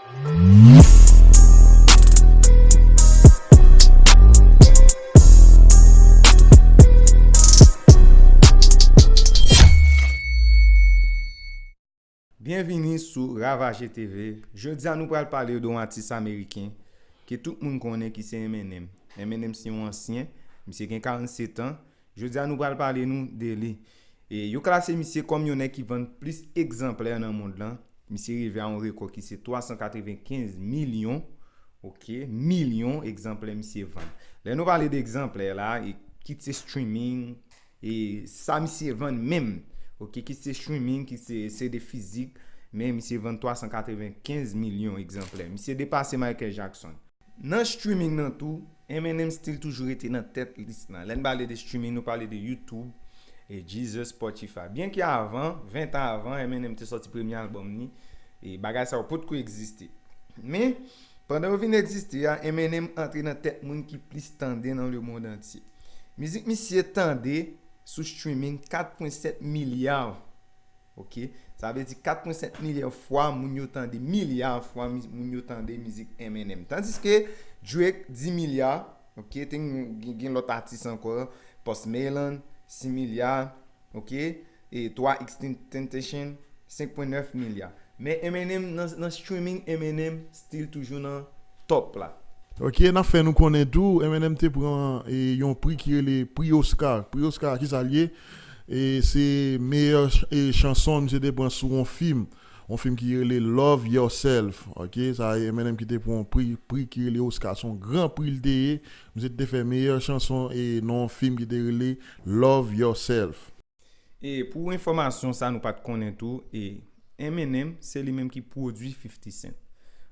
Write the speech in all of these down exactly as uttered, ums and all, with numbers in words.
Byenvini sou Ravage T V. Jodi a nou pral pale de yon atis ameriken ke tout moun konnen ki se Eminem. Eminem se yon ansyen, misye gen karannset an. Jodi a nou pral pale nou de li. E yo klase misye kòm yon nèg ki vann plis egzanplè nan mond lan. Misye rive a yon rekò ki se twa san katrevenkenz milyon, oke, milyon egzanplè misye vann. Lè nou pale de egzanplè la, e kit se streaming, e sa misye vann menm, oke, kit se streaming, kit se C D fizik, men misye vann twa san katrevenkenz milyon egzanplè. Misye depase Michael Jackson. Nan streaming nan tou, Eminem still toujou rete nan tèt lis lan. Lè n pale de streaming, nou pale de YouTube, e Deezer, Spotify. Byenke avan, ven tan avan, Eminem te sòti premye albòm ni, e bagay sa yo potko egziste. Men, pandan yo vin egziste a, Eminem antre nan tèt moun ki plis tande nan lemonn antye. Mizik misye tande sou streaming kat pwen sèt milya. Oke? Sa vle di kat pwen sèt milya fwa moun yo tande, milya fwa mi- moun yo tande mizik Eminem. Tandiske Drake dis milya, oke, te gen, gen, gen lòt atis ankò, Post Malone, sis milya, oke, e twa XXXTentacion, senk pwen nèf milya. Men Eminem nan, nan streaming, Eminem still toujou nan top la. Ok, n ap fè nou konnen tou, Eminem te pran e, yon pri ki rele pri Oscar. Pri Oscar, kisa l ye? E se meyè ch- e, chanson misye te pran sou yon fim. Yon fim ki rele Love Yourself. Ok, sa e Eminem ki te pran yon pri, pri ki rele Oscar. Se yon gran pri l te ye. Misye te fè meyè chanson e nan yon fim ki te rele Love Yourself. E pou enfòmasyon sa nou pa t konnen tou, e Eminem se li menm ki pwodui fifty Cent.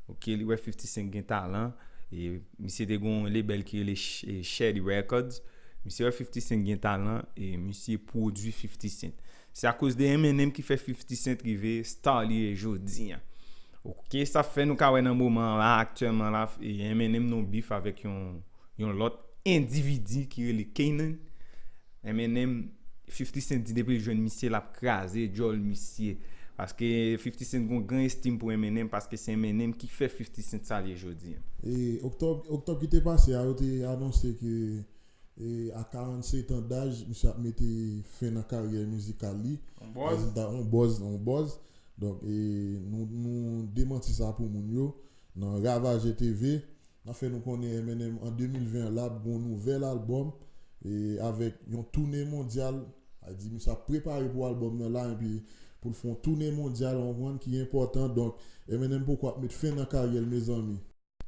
Ok, li wè fifty Cent gen talan, e misye te gen yon label ki rele Sh- e Shady Records. Misye wè fifty Cent gen talan, e misye pwodui fifty Cent. Se akoz de Eminem ki fè fifty Cent rive star li ye jodi a. Ok, sa fè nou ka wè nan moman an la, aktyèlman la, e Eminem nan bif avèk yon, yon lòt endividi ki rele Kanan. Eminem, fifty Cent di depi l jwenn misye, l ap kraze djòl misye. Paske fifty Cent gon gran estim pou Eminem, paske se Eminem ki fè fifty Cent sa l ye jodi a. E oktòb, oktòb ki te pase a, yo te anonse ke e, a karannset an daj, misye ap mete fen nan karyè mizikal li. On bòz. Rezilta, on bòz, on bòz. Donk, e, nou, nou demanti sa pou moun yo. Nan Ravage T V, n ap fè nou konnen Eminem an de mil ven an, l ap gon nouvèl albòm, e, avèk yon toune mondyal. Sa di, misye ap prepare pou albòm nan la, epi pou l fè yon toune mondyal, w konprann, ki enpòtan. Donk, Eminem poko ap met fen nan karyè l, mezanmi.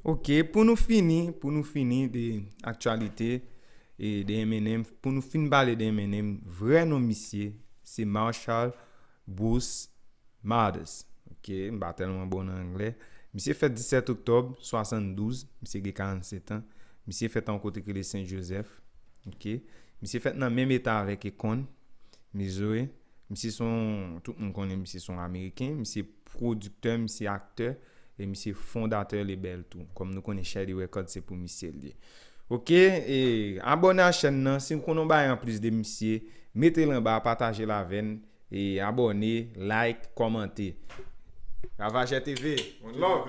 Ok, pou nou fini, pou nou fini de aktyalite e de Eminem, pou nou fin pale de Eminem, vrè non misye, se Marshall Bruce Mathers. Ok, m pa tèlman bon nan anglè. Misye fèt disèt oktòb swasanndouz, misye gen karannset an. Misye fèt nan yon kote ki rele Saint Joseph. Ok, misye fèt nan menm eta avèk Akon, Missouri. Misye se yon, tout moun konnen misye se yon Ameriken, misye pwodiktè, misye aktè, e misye fondatè lebèl tou. Kòm nou konnen Shady Records se pou misye l ye. Ok, e abòne a chèn nan, si w konnen yon bagay anplis de misye, mete l anba, pataje l avè n, e abòne, like, kòmante. Ravage T V, one love.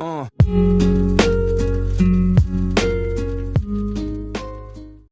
Uh.